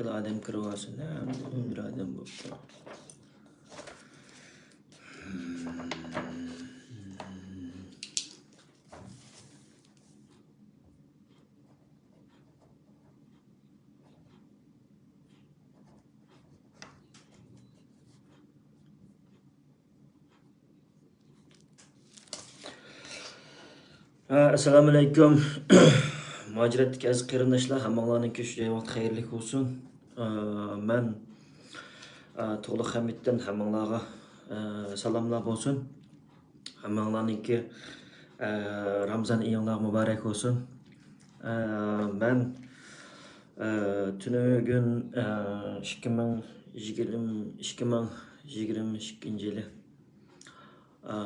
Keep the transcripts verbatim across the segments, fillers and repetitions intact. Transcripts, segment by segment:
ئادەم كىرىۋالسۇن، ھە، ئون بىر ئادەم بوپتۇ. ھە، ئەسسالامۇئەلەيكۇم. مۇھاجىرەتتىكى ئەزىز قېرىنداشلار، ھەممىڭلارنىڭكى شۇ جاي ۋاقتى خەيرلىك بولسۇن. ئە، مەن، ئە، تۇغلۇق خەمىتتىن ھەممىڭلارغا، ئە، سالاملار بولسۇن. ھەممىڭلارنىڭكى، ئە، رامزان ئېيىڭلار مۇبارەك بولسۇن. ئە، مەن، ئە، تۈنۈگۈن، ئە، ئىككى مىڭ يىگىرمە، ئىككى مىڭ يىگىرمە ئىككىنچى يىلى، ئە،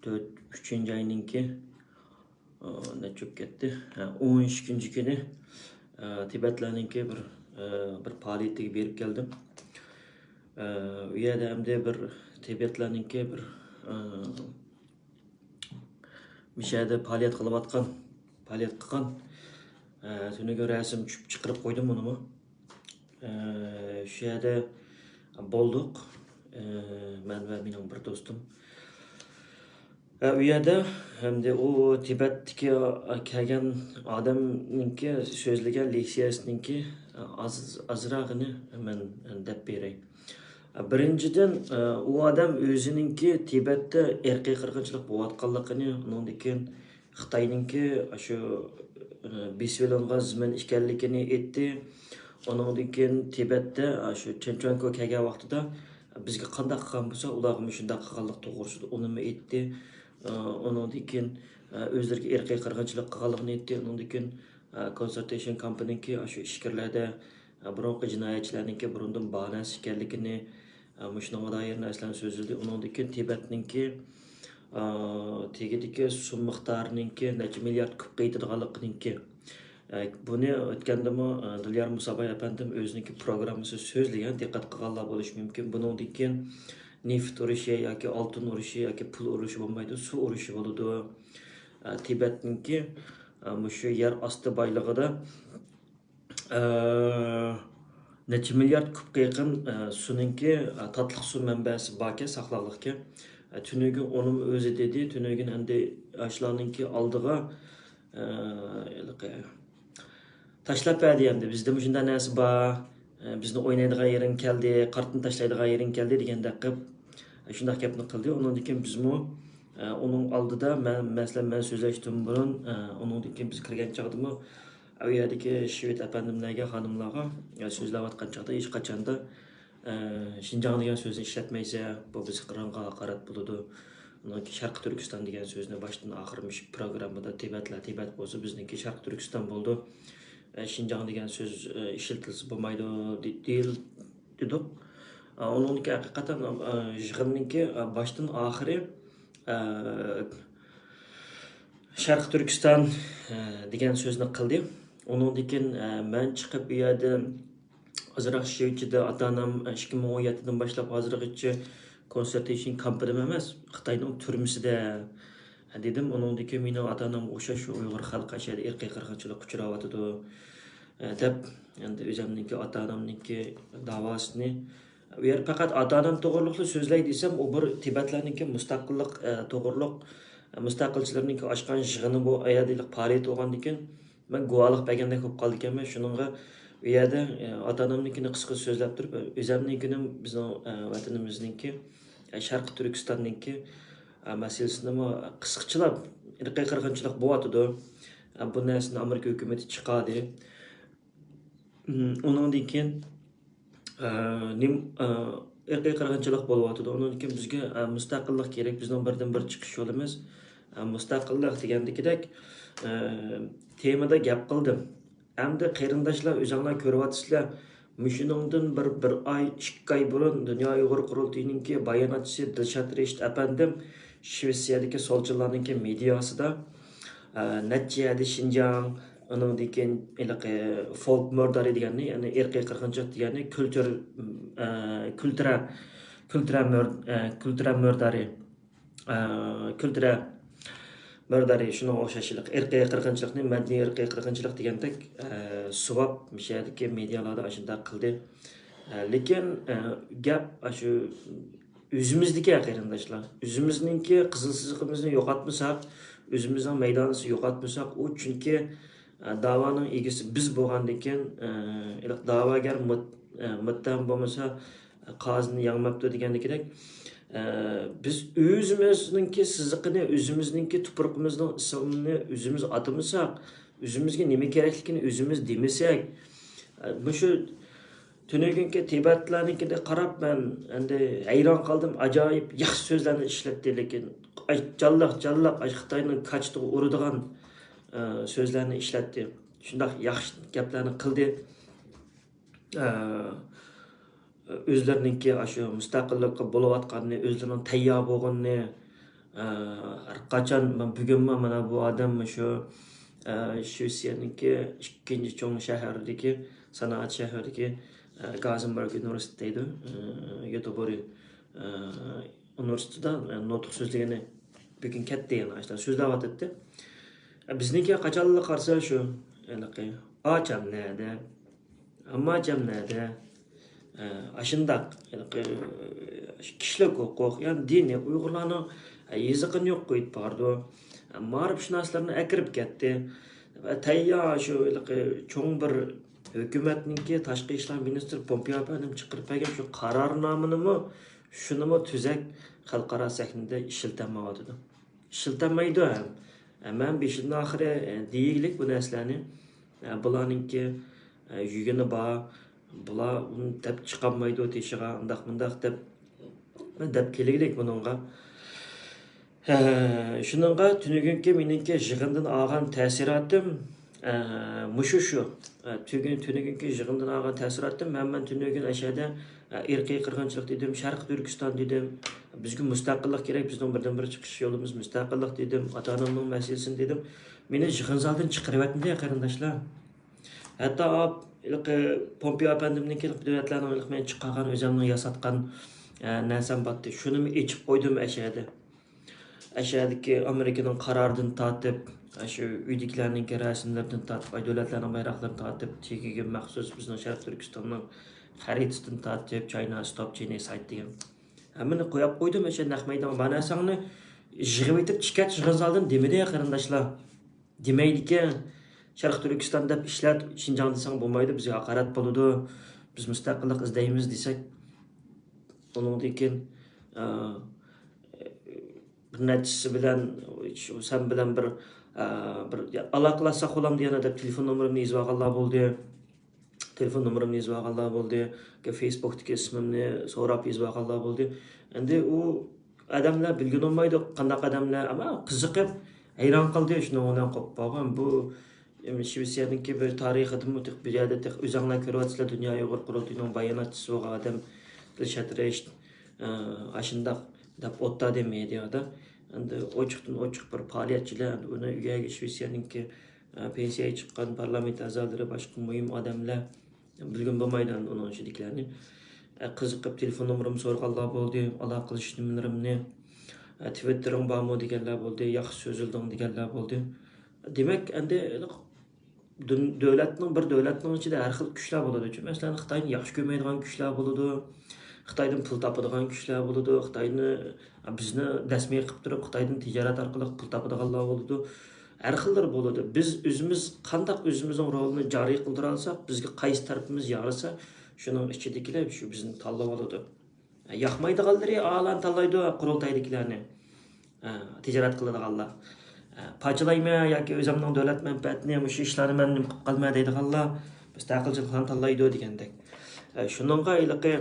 تۆت، ئۈچىنچى ئاينىڭكى، ئە، نەچچە بولۇپ كەتتى؟ ھە، ئون ئىككىنچى كۈنى، ئە، تىبەتلەرنىڭكى بىر، ئە، بىر پائالىيىتىگە بېرىپ كەلدىم. ئە، ئۇ يەردە ئەمدى بىر تىبەتلەرنىڭكى بىر، ئە، مۇشۇ يەردە پائالىيەت قىلىۋاتقان، پائالىيەت قىلغان، ئە، تۈنۈگۈن رەسىم چۈشۈپ چىقىرىپ قويدۇم ئۇنىمۇ. ئە، شۇ يەردە بولدۇق. ئە، مەن ۋە مېنىڭ بىر دوستۇم. ئە، ئۇ يەردە ھەمدە ئۇ تىبەتتىكى، ئە، كەلگەن ئادەمنىڭكى سۆزلىگەن لېكسىيەسىنىڭكى، ئە، ئاز، ئازراقىنى مەن دەپ بېرەي. ئە، بىرىنچىدىن، ئە، ئۇ ئادەم ئۆزىنىڭكى تىبەتتە ئىرقىي قىرغىنچىلىق بولۇۋاتقانلىقىنى، ئۇنىڭدىن كېيىن خىتاينىڭكى ئاشۇ، ئە، بېسىۋېلىنغان زېمىن ئىكەنلىكىنى ئېيتتى. ئۇنىڭدىن كېيىن تىبەتتە، ئاشۇ چېن چۈەنگو كەلگەن ۋاقتىدا بىزگە قانداق قىلغان بولسا، ئۇلارغىمۇ شۇنداق قىلغانلىق توغرىسىدا ئۇنىمۇ ئېيتتى. ئە، ئۇنىڭدىن كېيىن، ئە، ئۆزلىرىگە ئىرقىي قىرغىنچىلىق قىلغانلىقىنى ئېيتتى. ئۇنىڭدىن كېيىن، ئە، كونسەلتېيشن كامپنىڭكى ئاشۇ ئىچكىرىلەردە، ئە، بۇرۇنقى جىنايەتچىلەرنىڭكى بۇرۇندىن بار نەرسە ئىكەنلىكىنى، ئە، مۇشۇنىڭغا دائىر نەرسىلەرنى سۆزلىدى. ئۇنىڭدىن كېيىن تىبەتنىڭكى، ئە، تېگىدىكى سۇ مىقدارىنىڭكى نەچچە مىليارد كۇبقا يېتىدىغانلىقىنىڭكى، ئە، بۇنى ئۆتكەندىمۇ، ئە، دىليار مۇساباي ئەپەندىم ئۆزىنىڭكى پروگراممىسى سۆزلىگەن، دىققەت قىلغانلار بولۇشى مۇمكىن. بۇنىڭدىن كېيىن نېفىت ئۇرۇشى ياكى ئالتۇن ئۇرۇشى ياكى پۇل ئۇرۇشى بولمايدۇ، سۇ ئۇرۇشى بولىدۇ. ئە، تىبەتنىڭكى، ئە، مۇشۇ يەر ئاستى بايلىقىدا، ئە، نەچچە مىليارد كۇبقا يېقىن، ئە، سۇنىڭكى، ئە، تاتلىق سۇ مەنبەسى باركەن، ساقلاقلىقكەن. ئە، تۈنۈگۈن ئۇنىمۇ ئۆزى دېدى، تۈنۈگۈن ئەمدى ئاشۇلارنىڭكى ئالدىغا، ئە، ھېلىقى تاشلاپ بەردى ئەمدى. بىزدە مۇشۇنداق نەرسە بار، ئە، بىزنى ئوينايدىغان يېرىڭ كەلدى، قارتنى تاشلايدىغان يېرىڭ كەلدى دېگەندەك قىلىپ، شۇنداق گەپنى قىلدى. ئۇنىڭدىن كېيىن بىزمۇ، ئە، ئۇنىڭ ئالدىدا مەن، مەسىلەن، مەن سۆزلەشتىن بۇرۇن، ئە، ئۇنىڭدىن كېيىن بىز كىرگەن چاغدىمۇ، ئە، ئۇ يەردىكى شۋېد ئەپەندىملەرگە، خانىملارغا، ئە، سۆزلەۋاتقان چاغدا ھېچقاچاندا، ئە، شىنجاڭ دېگەن سۆزنى ئىشلەتمەيسە، بۇ بىز قىرغىنغا ھاقارەت بولىدۇ. ئۇنىڭكى شەرقىي تۈركىستان دېگەن سۆزنى باشتىن ئاخىر مۇشۇ پروگراممىدا تىبەتلەر تىبەت بولسا، بىزنىڭكى شەرقىي تۈركىستان بولىدۇ. ئە، شىنجاڭ دېگەن سۆز، ئە، ئىشلىتىلسە بولمايدۇ، دې-، دېيىل-، دېدۇق. ئە، ئۇنىڭدىن كېيىن ھەقىقەتەن، ئە، يىغىننىڭكى، ئە، باشتىن ئاخىرى، ئە، شەرقىي تۈركىستان، ئە، دېگەن سۆزنى قىلدى. ئۇنىڭدىن كېيىن، ئە، مەن چىقىپ، ئۇ يەردە ئازراق شىۋىچىدە ئاتا-ئانام، ئە، ئىككى مىڭ ئون يەتتىدىن باشلاپ ھازىرغىچە كونسەنترېيشن كامپىدىمۇ ئەمەس، خىتاينىڭ تۈرمىسىدە، ئە، دېدىم. ئۇنىڭدىن كېيىن مېنىڭ ئاتا-ئانامغا ئوخشاش شۇ ئۇيغۇر خەلقى ئاشۇ يەردە ئىرقىي قىرغىنچىلىققا ئۇچراۋاتىدۇ، ئە، دەپ، ئەمدى ئۆزەمنىڭكى ئاتا-ئانامنىڭكى داۋاسىنى، ئۇ يەردە پەقەت ئاتا-ئانام توغرۇلۇقلا سۆزلەي دېسەم، ئۇ بىر تىبەتلەرنىڭكى مۇستەقىللىق، ئە، توغرۇلۇق، ئە، مۇستەقىلچىلىرىنىڭكى ئاچقان يىغىنى بۇ، ئۇ يەردە پائالىيەت بولغاندىكىن، مەن گۇۋاھلىق بەرگەندەك بولۇپ قالىدىكەنمەن. شۇنىڭغا ئۇ يەردە، ئە، ئاتا-ئانامنىڭكىنى قىسقىچە سۆزلەپ تۇرۇپ، ئۆزەمنىڭكىنى بىزنىڭ، ئە، ۋەتىنىمىزنىڭكى، ئە، شەرقىي تۈركىستاننىڭكى، ئە، مەسىلىسىنىمۇ قىسقىچىلاپ، ئىرقىي قىرغىنچىلىق بولۇۋاتىدۇ. ئە، بۇ نەرسىنى ئامېرىكا ھۆكۈمىتى چىقاردى. ئۇنىڭدىن كېيىن، ئە، نېم-، ئە، ئىرقىي قىرغىنچىلىق بولۇۋاتىدۇ. ئۇنىڭدىن كېيىن بىزگە، ئە، مۇستەقىللىق كېرەك. بىزنىڭ بىردىن بىر چىقىش يولىمىز، ئە، مۇستەقىللىق دېگەندىكىدەك، ئە، تېمىدا گەپ قىلدىم. ئەمدى قېرىنداشلار، ئۆزۈڭلار كۆرۈۋاتىسىلەر، مۇشۇنىڭدىن بىر، بىر ئاي، ئىككى ئاي بۇرۇن دۇنيا ئۇيغۇر قۇرۇلتىيىنىڭكى باياناتچىسى دىلشات رېشىت ئەپەندىم شىۋېتسىيەدىكى سولچىلارنىڭكى مېدىياسىدا، ئە، نەچچە يەردە شىنجاڭ، ئۇنىڭدىن كېيىن ھېلىقى فولك مۆردارى دېگەننى، يەنى ئىرقىي قىرغىنچىلىق دېگەننى، كۈلتۈر، ئە، كۈلتۈرە، كۈلتۈرە مۆر-، ئە، كۈلتۈرە مۆردارى، ئە، كۈلتۈرە بىر دەرى شۇنىڭغا ئوخشاش ئىرقىي قىرغىنچىلىقنى مەدەنىي ئىرقىي قىرغىنچىلىق دېگەندەك، ئە، سوۋاب مۇشۇ يەردىكى مېدىيالاردا ئاشۇنداق قىلدى. ئە، لېكىن، ئە، گەپ ئاشۇ ئۆزىمىزدىكى قېرىنداشلار. ئۆزىمىزنىڭكى قىزىل سىزىقىمىزنى يوقاتمىساق، ئۆزىمىزنىڭ مەيدانىسىنى يوقاتمىساق، ئۇ چۈنكى، ئە، داۋانىڭ ئىگىسى بىز بولغاندىكىن، ئە، داۋاگەر مۇت-، ئە، مۇتتەھەم بولمىسا، قازىنى يەڭمەپتۇ دېگەندىكىدەك، ئە، بىز ئۆزىمىزنىڭكى سىزىقىنى، ئۆزىمىزنىڭكى تۇپرىقىمىزنىڭ ئىسمىنى ئۆزىمىز ئاتىمىساق، ئۆزىمىزگە نېمە كېرەكلىكىنى ئۆزىمىز دېمىسەك، ئە، مۇشۇ تۈنۈگۈنكى تىبەتلەرنىڭكىگە قاراپ مەن ئەمدى ھەيران قالدىم. ئاجايىپ ياخشى سۆزلەرنى ئىشلەتتى، لېكىن ئاي، جانلىق، جانلىق ئاي خىتاينىڭ كاچىتىغا ئۇرىدىغان، ئە، سۆزلەرنى ئىشلەتتى. شۇنداق ياخشى گەپلەرنى قىلدى. ئە، ئۆزلىرىنىڭكى ئاشۇ مۇستەقىللىققا بولۇۋاتقاننى، ئۆزلىرىنىڭ تەييار بولغىنىنى، ئە، ھەر قاچان، مانا بۈگۈنمۇ مانا بۇ ئادەم مۇشۇ، ئە، شىۋېتسىيەنىڭكى ئىككىنچى چوڭ شەھىرىدىكى، سانائەت شەھىرىدىكى، ئە، گازېنبېرگ ئۇنىۋېرسىتېتى دەيدۇ، ئە، گېتېبورگ، ئە، ئۇنىۋېرسىتېتىدا، ئە، نۇتۇق سۆزلىگىنى بۈگۈن كەتتى، يەنە ئاشۇنداق سۆزلەۋاتاتتى. ئە، بىزنىڭكى قاچانلا قارىسا شۇ، ھېلىقى، ئاچام نەدە؟ ئامماجان نەدە؟ ئە، ئاشۇنداق، ھېلىقى، كىشىلىك ھوقۇق، يەنى دىنىي ئۇيغۇرلارنىڭ، ئە، يېزىقىنى يوق قويۇپ بارىدۇ. ئە، مائارىپشۇناسلارنى ئەكىرىپ كەتتى. ئە، تەييار شۇ ھېلىقى چوڭ بىر ھۆكۈمەتنىڭكى تاشقى ئىشلار مىنىستىرى پومپېئو ئەپەندىم چىقىرىپ بەرگەن شۇ قارارنامىنىمۇ، شۇنىمۇ تۈزەك خەلقئارا سەھنىدە ئىشلىتەلمەيۋاتىدۇ. ئىشلىتەلمەيدۇ ھەم. ئە، مەن بېشىدىن ئاخىرى، ئە، دېيىگلىك بۇ نەرسىلەرنى. ئە، بۇلارنىڭكى، ئە، يۈگىنى بار، بۇلار ئۇنى دەپ چىقالمايدۇ تېشىغا، ئۇنداق مۇنداق دەپ، دەپ كېلىگلىك بۇنىڭغا. ئە، شۇنىڭغا تۈنۈگۈنكى مېنىڭكى يىغىندىن ئالغان تەسىراتىم، ئە، مۇشۇ شۇ. ئە، تۈگۈن-، تۈنۈگۈنكى يىغىندىن ئالغان تەسىراتىم، مەن، مەن تۈنۈگۈن ئەشەدە، ئە، ئىرقىي قىرغىنچىلىق دېدىم، شەرقىي تۈركىستان دېدىم، بىزگە مۇستەقىللىق كېرەك، بىزنىڭ بىردىنبىر چىقىش يولىمىز مۇستەقىللىق دېدىم، ئاتا-ئانامنىڭ مەسىلىسىنى دېدىم. مېنى يىغىن زالدىن چىقىرىۋەتمىدى، قېرىنداشلار. ھەتتا ئاپ-، ھېلىقى پومپېئو ئەپەندىمنىڭكى دۆلەتلەرنىڭ ھېلىقى مېنى چىقارغان ئۆزەمنىڭ ياساتقان، ئە، نەرسەم بارتتى. شۇنىمۇ ئېچىپ قويدۇم ئەشەدە. ئەشەدىكى ئامېرىكىنىڭ قارارىدىن تارتىپ، ئاشۇ ئۆيدىكىلەرنىڭكى رەسىملىرىدىن تارتىپ، ئاي دۆلەتلەرنىڭ بايراقلىرىنى تارتىپ، تېگىگە مەخسۇس بىزنىڭ شەرقىي تۈركىستاننىڭ خەرىتىسىدىن تارتىپ، چاينا ستوپ جېنوسايد دېگەن. ھەممىنى قويۇپ قويدۇم ئاشۇ نەق مەيدانغا. بار نەرسەڭنى يىغىۋېتىپ چىكەت يىغىن زالدىن دېمىدى قېرىنداشلار. دېمەيدىكەن، شەرقىي تۈركىستان دەپ ئىشلەت، شىنجاڭ دېسەڭ بولمايدۇ، بىزگە ھاقارەت بولىدۇ، بىز مۇستەقىللىق ئىزدەيمىز دېسەك، ئۇنىڭدىن كېيىن، ئە، بىر نەچچىسى بىلەن، شۇ سەن بىلەن بىر، ئە، بىر ئالاقىلەشسەك بولامدۇ يەنە دەپ تېلېفون نومۇرۇمنى يېزىۋالغانلار بولدى. تېلېفون نومۇرۇمنى يېزىۋالغانلار بولدى. فېيسبۇكتىكى ئىسمىمنى سوراپ يېزىۋالغانلار بولدى. ئەمدى ئۇ ئادەملەر بىلگىلى بولمايدۇ، قانداق ئادەملەر، ئەمما قىزىقىپ، ھەيران قالدى شۇنىڭ بىلەن قوپۇپ قالغان. بۇ، ئەم، شىۋېتسىيەنىڭكى بىر تارىخىدىمۇ تېخى بىر يەردە تېخى ئۆزەڭلار كۆرۈۋاتىسىلەر، دۇنيا ئۇيغۇر قۇرۇلتىيىنىڭ باياناتچىسى بولغان ئادەم دىلشات رەشىت، ئە، ئاشۇنداق دەپ ئوتتادى مېدىيادا. ئەمدى ئوچۇقتىن ئوچۇق بىر پائالىيەتچىلەر، ئەمدى ئۇنى ئۆيەرگە شىۋېتسىيەنىڭكى، ئە، پېنسىيەگە چىققان پارلامېنت ئەزالىرى، باشقا مۇھىم ئادەملەر بىلگىلى بولمايدۇ ئەمدى ئۇنىڭ ئىچىدىكىلەرنى. ئە، قىزىقىپ تېلېفون نومۇرۇمنى سورىغانلار بولدى، ئالاقىلىشىش نېمىلىرىمنى، ئە، تىۋىتتېرىڭ بارمۇ دېگەنلەر بولدى، ياخشى سۆزلىدىڭ دېگەنلەر بولدى. دېمەك، ئەمدى دۆ-، دۆلەتنىڭ، بىر دۆلەتنىڭ ئىچىدە ھەر خىل كۈچلەر بولىدۇ. مەسىلەن، خىتاينى ياخشى كۆرمەيدىغان كۈچلەر بولىدۇ، خىتايدىن پۇل تاپىدىغان كۈچلەر بولىدۇ، خىتاينى، بىزنى دەسمىي قىلىپ تۇرۇپ، خىتايدىن تىجارەت ئارقىلىق پۇل تاپىدىغانلار بولىدۇ. ھەر خىللىرى بولىدۇ. بىز ئۆزىمىز قانداق ئۆزىمىزنىڭ رولىنى جارى قىلدۇرالىساق، بىزگە قايسى تەرىپىمىز يارىسا، شۇنىڭ ئىچىدىكىلەر شۇ بىزنى تاللىۋالىدۇ. ياقمايدىغانلىرى ئالان تاللايدۇ قۇرۇلتايدىكىلەرنى. ئە، تىجارەت قىلىدىغانلار. ئە، پارچىلايمەن ياكى ئۆزۈمنىڭ دۆلەت مەنپەئەتىنى، مۇشۇ ئىشلارنى مەن نېمە قىلىپ قالىمەن دەيدىغانلار، مۇستەقىلچىلىقلارنى تاللايدۇ دېگەندەك. ئە، شۇنىڭغا ھېلىقى،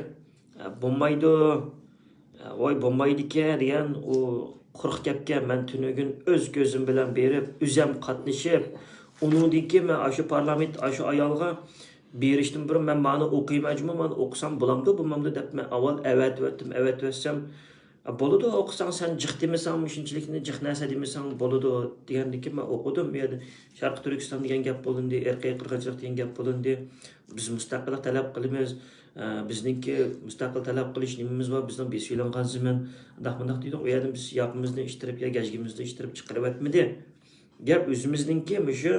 ئە، بولمايدۇ، ئە، ۋاي بولمايدىكەن دېگەن ئۇ قۇرۇق گەپكە مەن تۈنۈگۈن ئۆز كۆزۈم بىلەن بېرىپ، ئۆزۈم قاتنىشىپ، ئۇنىڭدىن كېيىن مەن ئاشۇ پارلامېنت، ئاشۇ ئايالغا بېرىشتىن بۇرۇن مەن مانى ئوقۇيمەن جۇمۇ، مانا ئوقۇسام بولامدۇ، بولمامدۇ دەپ مەن ئاۋۋال ئەۋەتىۋەتتىم، ئەۋەتىۋەتسەم، بولىدۇ، ئوقۇساڭ سەن جىق دېمىسەڭ، مۇشۇنچىلىكنى جىق نەرسە دېمىسەڭ بولىدۇ دېگەندىن كېيىن مەن ئوقۇدۇم. ئۇ يەردە شەرقىي تۈركىستان دېگەن گەپ بولۇندى، ئىرقىي قىرغىنچىلىق دېگەن گەپ بولۇندى. بىز مۇستەقىللىق تەلەپ قىلىمىز. ئە، بىزنىڭكى مۇستەقىل تەلەپ قىلىش نېمىمىز بار، بىزنىڭ بېسىۋېلىنغان زېمىن، ئۇنداق مۇنداق دېدۇق. ئۇ يەردىن بىز ياپىمىزنى ئىشتىرىپ يا گەجگىمىزنى ئىشتىرىپ چىقىرىۋەتمىدى. گەپ ئۆزىمىزنىڭكى مۇشۇ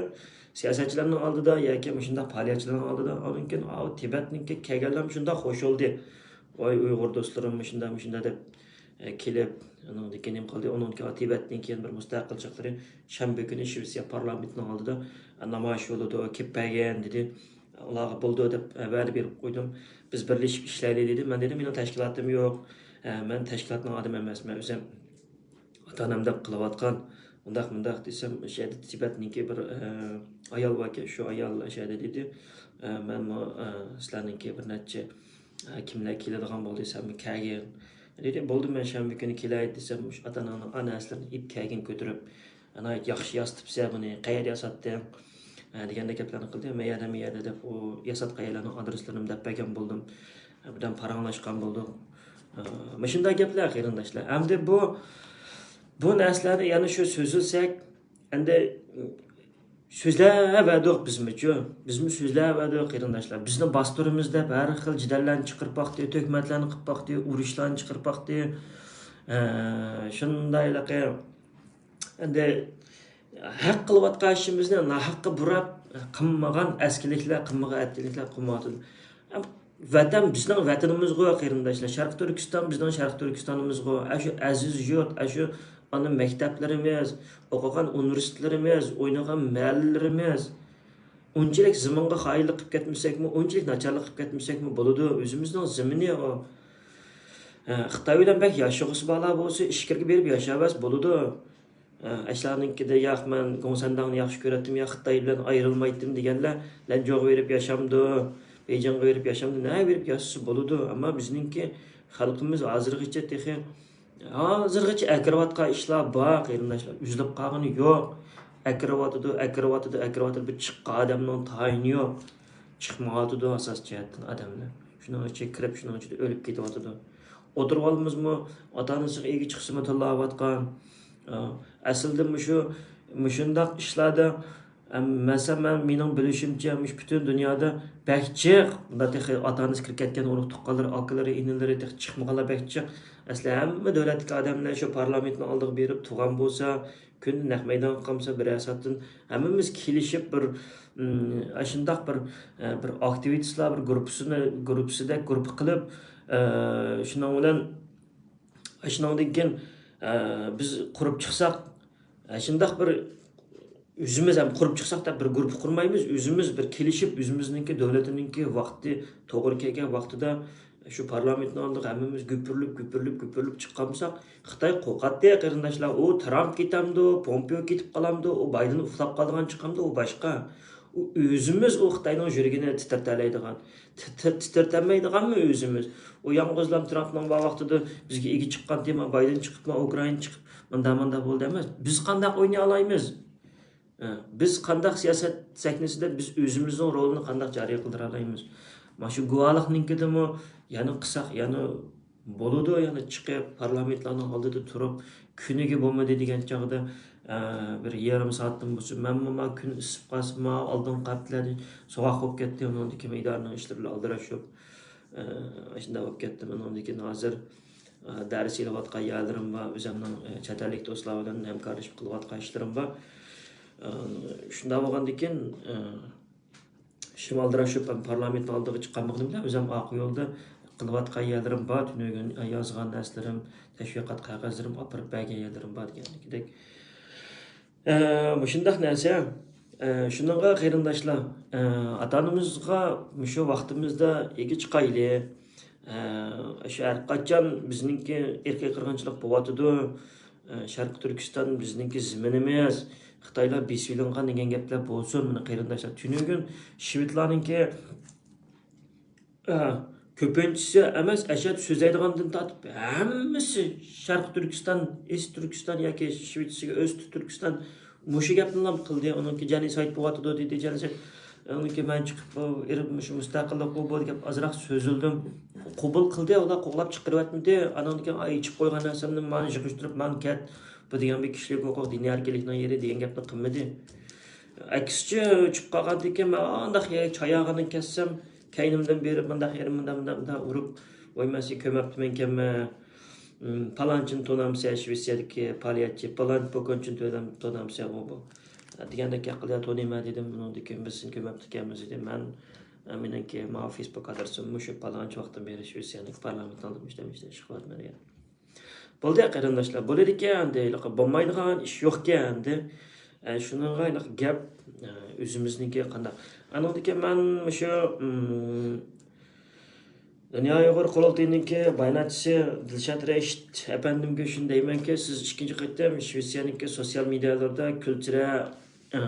سىياسەتچىلەرنىڭ ئالدىدا ياكى مۇشۇنداق پائالىيەتچىلەرنىڭ ئالدىدا، ئاندىن كېيىن ئاۋۇ تىبەتنىڭكى كەلگەنلەر شۇنداق خوش بولدى. ۋاي، ئۇيغۇر دوستلىرىم مۇشۇنداق، مۇشۇنداق دەپ، ئە، كېلىپ، ئۇنىڭدىن كېيىن نېمە قىلدى؟ ئۇنىڭدىن كېيىن تىبەتتىن كېيىن بىر مۇستەقىل چاغلىرى شەنبە كۈنى شىۋېتسىيە پارلامېنتىنىڭ ئالدىدا، ئە، نامايىش بولىدۇ، كېلىپ بەرگىن دېدى. ئۇلارغا بولىدۇ دەپ، ئە، ۋەدە بېرىپ قويدۇم. بىز بىرلىشىپ ئىشلەيلى دېدى. مەن دېدىم، مېنىڭ تەشكىلاتىم يوق. ئە، مەن تەشكىلاتنىڭ ئادىمى ئەمەسمەن. ئۆزۈم ئاتا-ئانام دەپ قىلىۋاتقان، ئۇنداق مۇنداق دېسەم، ئاشۇ يەردە تىبەتنىڭكى بىر، ئە، ئايال باركەن، شۇ ئايال ئاشۇ يەردە دېدى، ئە، مەنمۇ، ئە، سىلەرنىڭكى بىر نەچچە، ئە، كىملەر كېلىدىغان بولدى، سەنمۇ كەلگىن. دېدى، بولدى، مەن شەنبە كۈنى كېلەي دېسەم، مۇشۇ ئاتا-ئاناڭنىڭ ئانا نەرسىلىرىنى ئېلىپ كەلگىن كۆتۈرۈپ، ناھايىتى ياخشى ياسىتىپسەن بۇنى، قەيەردە ياساتتىڭ؟ ئە، دېگەندەك گەپلەرنى قىلدى. مەن يەردە، مەن يەردە دەپ، ئۇ ياساتقان يەرلەرنىڭ ئادرېسلىرىنى دەپ بەرگەن بولدۇم. ئە، بىردەم پاراڭلاشقان بولدۇق. ئە، مۇشۇنداق گەپلەر، قېرىنداشلار. ئەمدى بۇ، بۇ نەرسىلەرنى يەنە شۇ سۆزلىسەك، ئەمدى سۆزلەۋەردۇق بىزمۇچۇ. بىزمۇ سۆزلەۋەردۇق، قېرىنداشلار. بىزنى باستۇرىمىز دەپ ھەر خىل جېدەللەرنى چىقىرىپ باقتى، تۆھمەتلەرنى قىلىپ باقتى، ئۇرۇشلارنى چىقىرىپ باقتى. ئە، شۇندايلىقى ئەمدى ھەق قىلىۋاتقان ئىشىمىزنى ناھەققە بۇراپ، قىلمىغان ئەسكىلىكلەر، قىلمىغان ئەتكىلىكلەر قىلمايۋاتىدۇ. ۋەتەن بىزنىڭ ۋەتىنىمىزغۇ، قېرىنداشلار. شەرقىي تۈركىستان بىزنىڭ شەرقىي تۈركىستانىمىزغۇ. ئاشۇ ئەزىز يۇرت، ئاشۇ ئانا مەكتەپلىرىمىز، ئوقۇغان ئۇنىۋېرسىتېتلىرىمىز، ئوينىغان مەھەللىلىرىمىز. ئۇنچىلىك زېمىنغا خائىنلىق قىلىپ كەتمىسەكمۇ، ئۇنچىلىك ناچارلىق قىلىپ كەتمىسەكمۇ بولىدۇ. ئۆزىمىزنىڭ زېمىنى ئۇ. ئە، خىتاي بىلەن بەك ياشىغۇسى بارلار بولسا، ئىچكىرىگە بېرىپ ياشاۋەرسە بولىدۇ. ئە، ئەشلارنىڭكىدە، ياق، مەن گوڭسەنداڭنى ياخشى كۆرەتتىم، يا خىتاي بىلەن ئايرىلمايتتىم دېگەنلەر لەنجۇغا بېرىپ ياشامدۇ، بېيجىڭغا بېرىپ ياشامدۇ، نەگە بېرىپ ياشىسا بولىدۇ. ئەمما بىزنىڭكى خەلقىمىز ھازىرغىچە تېخى، ھازىرغىچە ئەكىرىۋاتقان ئىشلار بار، قېرىنداشلار. ئۈزۈلۈپ قالغىنى يوق. ئەكىرىۋاتىدۇ، ئەكىرىۋاتىدۇ، ئەكىرىۋاتىدۇ. بىر چىققان ئادەمنىڭ تايىنى يوق. چىقمايۋاتىدۇ ئاساسىي جەھەتتىن ئادەملەر. شۇنىڭ ئىچىگە كىرىپ، شۇنىڭ ئىچىدە ئۆلۈپ كېتىۋاتىدۇ. ئولتۇرۇۋالىمىزمۇ، ئاتا-ئانىسىغا ئىگە چىقسىمۇ تىللاۋاتقان. ئە، ئەسلىدە مۇشۇ، مۇشۇنداق ئىشلاردا، ئە، مەسىلەن، مەن، مېنىڭ بىلىشىمچە، مۇشۇ پۈتۈن دۇنيادا بەك جىق، مۇنداق تېخى ئاتا-ئانىسى كىرىپ كەتكەن ئۇرۇق-تۇغقانلىرى، ئاكىلىرى، ئىنىلىرى تېخى چىقمىغانلار بەك جىق. ئەسلى ھەممە دۆلەتتىكى ئادەملەر شۇ پارلامېنتنىڭ ئالدىغا بېرىپ تۇرغان بولسا، كۈندە نەق مەيدانغا قالمىسا، بىرەر سائەتتىن ھەممىمىز كېلىشىپ بىر، ئىم، ئاشۇنداق بىر، ئە، بىر ئاكتىۋىستلار بىر گۇرۇپپىسىنى، گۇرۇپپىسىدەك گۇرۇپپا قىلىپ، ئە، شۇنىڭ بىلەن، شۇنىڭدىن كېيىن، ئە، بىز قۇرۇپ چىقساق، ئە، شۇنداق بىر ئۆزىمىز ھەم قۇرۇپ چىقساق دەپ بىر گۇرۇپپا قۇرمايمىز. ئۆزىمىز بىر كېلىشىپ، ئۆزىمىزنىڭكى دۆلىتىنىڭكى ۋاقتى توغرا كەلگەن ۋاقتىدا شۇ پارلامېنتنىڭ ئالدىغا ھەممىمىز گۈپۈرلۈپ، گۈپۈرلۈپ، گۈپۈرلەپ چىققانمىساق، خىتاي قورقاتتى، قېرىنداشلار. ئۇ ترامپ كېتەمدۇ، پومپېئو كېتىپ قالامدۇ، ئۇ بايدېن ئۇخلاپ قالىدىغان چىقامدۇ، ئۇ باشقا. ئۇ ئۆزىمىز ئۇ خىتاينىڭ يۈرىكىنى تىترىتەلەيدىغان، تىتىر-، تىترىتەلمەيدىغانمۇ ئۆزىمىز؟ ئۇ يالغۇزلام ترامپنىڭ بار ۋاقتىدا بىزگە ئىگە چىققانتى، ما بايدېن چىقىپمۇ، ئۇكرائىنا چىقىپ، مۇنداق، مۇنداق بولدى ئەمەس. بىز قانداق ئوينىيالايمىز؟ ئە، بىز قانداق سىياسەت سەھنىسىدە بىز ئۆزىمىزنىڭ رولىنى قانداق جارى قىلدۇرالايمىز؟ مانا شۇ گۇۋاھلىقنىڭكىدىمۇ يەنە قىلساق، يەنە بولىدۇ، يەنە چىقىپ، پارلامېنتلارنىڭ ئالدىدا تۇرۇپ، كۈنىگە بولمىدى دېگەن چاغدا، ئە، بىر يېرىم سائەتتىن بولسا، مەنمۇ ما كۈن ئىسسىپ قالسا، ما ئالدىنقى ھەپتىلەردە سوغۇق بولۇپ كەتتى، ئۇنىڭدىن كېيىن ئىدارىنىڭ ئىشلىرى بىلەن ئالدىراش بولۇپ، ئە، ئاشۇنداق بولۇپ كەتتىم. ئۇنىڭدىن كېيىن ھازىر، ئە، دەرس ئېلىۋاتقان يەرلىرىم بار، ئۆزۈمنىڭ، ئە، چەت ئەللىك دوستلار بىلەن ھەمكارلىشىپ قىلىۋاتقان ئىشلىرىم بار. ئە، شۇنداق بولغاندىكىن، ئە، شىمالدا شۇ پارلامېنتنىڭ ئالدىغا چىققانلىقىم بىلەن ئۆزۈم ئارقا يولدا قىلىۋاتقان يەرلىرىم بار، تۈنۈگۈن يازغان نەرسىلىرىم، تەشۋىقات قەغەزلىرىم، ئاپىرىپ بەرگەن يەرلىرىم بار دېگەندىكىدەك. ئە، مۇشۇنداق نەرسە. ئە، شۇنىڭغا قېرىنداشلار، ئە، ئاتا-ئانىمىزغا مۇشۇ ۋاقتىمىزدا ئىگە چىقايلى. ئە، شۇ ھەر قاچان بىزنىڭكى ئىرقىي قىرغىنچىلىق بولۇۋاتىدۇ. ئە، شەرقىي تۈركىستان بىزنىڭكى زېمىنىمىز، خىتايلار بېسىۋېلىنغان دېگەن گەپلەر بولسۇن. مانا قېرىنداشلار، تۈنۈگۈن شىۋېتلارنىڭكى، ئە، كۆپىنچىسى ئەمەس، ئەشەدە سۆزلەيدىغاندىن تارتىپ ھەممىسى شەرقىي تۈركىستان، ئىس تۈركىستان ياكى شىۋېتسىيە ئۆست تۈركىستان مۇشۇ گەپنىلا قىلدى. ئۇنىڭكى جېنوسايد بولۇۋاتىدۇ دېدى، جېنوسايد. ئۇنىڭكى مەن چىقىپ، بۇ ئېرىپ مۇشۇ مۇستەقىللىق بۇ، بۇ دەپ ئازراق سۆزلىدىم. قوبۇل قىلدى، ئۇلار قوغلاپ چىقىرىۋەتمىدى. ئانىڭدىن كېيىن ئېچىپ قويغان نەرسەمنى مانا يىغىشتۇرۇپ، مانا كەت، بۇ دېگەن بىر كىشىلىك ھوقۇق، دىنىي ئەركىنلىكنىڭ يېرى دېگەن گەپنى قىلمىدى. ئەكسىچە ئۆچۈپ قالغاندىكىن مەن ئانداق يەرگە چاياغىنى كەتسەم، كەينىمدىن بېرىپ مۇنداق يېرىم مۇنداق، مۇنداق، مۇنداق ئۇرۇپ، ۋاي، مەن سېنى كۆرمەپتىمەنكەنمەن، ئىم، پالانچىنى تونامسەن، شىۋېتسىيەدىكى پائالىيەتچى، پالان پوكونچىنى تونام-، تونامسەن، ئۇ بۇ دېگەندەك گەپ قىلدى، تونۇيمەن دېدىم. ئۇنىڭدىن كېيىن، بىز سېنى كۆرمەپتىكەنمىز دېدى. مەن، مېنىڭكى ماۋۇ فېيسبۇك ئادرېسىم مۇشۇ، پالانچى ۋاقىتتىن بېرى شىۋېتسىيەنىڭ پارلامېنتىنىڭ ئالدىدا مۇشۇ ئىشلەپ، ئىشلەپ ئىش قىلىۋاتىمەن دېگەن. بولدى قېرىنداشلار، بولىدىكەن ئەمدى، ھېلىقى بولمايدىغان ئىش يوقكەن ئەمدى. ئە، شۇنىڭغا ھېلىقى گەپ، ئە، ئۆزىمىزنىڭكى قانداق. ئانىڭدىكى مەن مۇشۇ، ئىم، دۇنيا ئۇيغۇر قۇرۇلتىيىنىڭكى باياناتچىسى دىلشات رەشىت ئەپەندىمگە شۇنى دەيمەنكى، سىز ئىككىنچى قېتىم شىۋېتسىيەنىڭكى سوتسىيال مېدىيالىرىدا كۈلچىرە، ئە،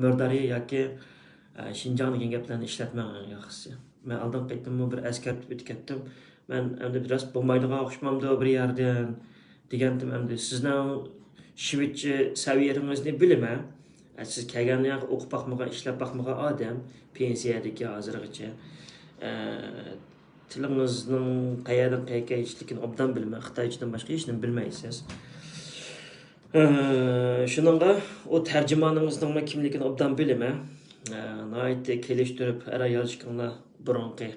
مۆردارى ياكى، ئە، شىنجاڭ دېگەن گەپلەرنى ئىشلەتمەڭ ياخشىسى. مەن ئالدىنقى قېتىممۇ بىر ئەسكەرتىپ ئۆتۈپ كەتتىم. مەن ئەمدى بىراز بولمايدىغان ئوخشىمامدۇ بىر يەردىن دېگەنتىم. ئەمدى سىزنىڭ شىۋېتچە سەۋىيەڭىزنى بىلىمەن. ئە، سىز كەلگەن يەرگە ئوقۇپ باقمىغان، ئىشلەپ باقمىغان ئادەم، پېنسىيەدىكى ھازىرغىچە. ئە، تىلىڭىزنىڭ قەيەردىن قەيەرگە كېلىشلىكىنى ئوبدان بىلىمەن. خىتايچىدىن باشقا ھېچنېمە بىلمەيسىز. ئە، شۇنىڭغا ئۇ تەرجىمانىڭىزنىڭمۇ كىملىكىنى ئوبدان بىلىمەن. ئە، ناھايىتى كېلىشتۈرۈپ، ئەر ئايال ئىككىڭلار بۇرۇنقى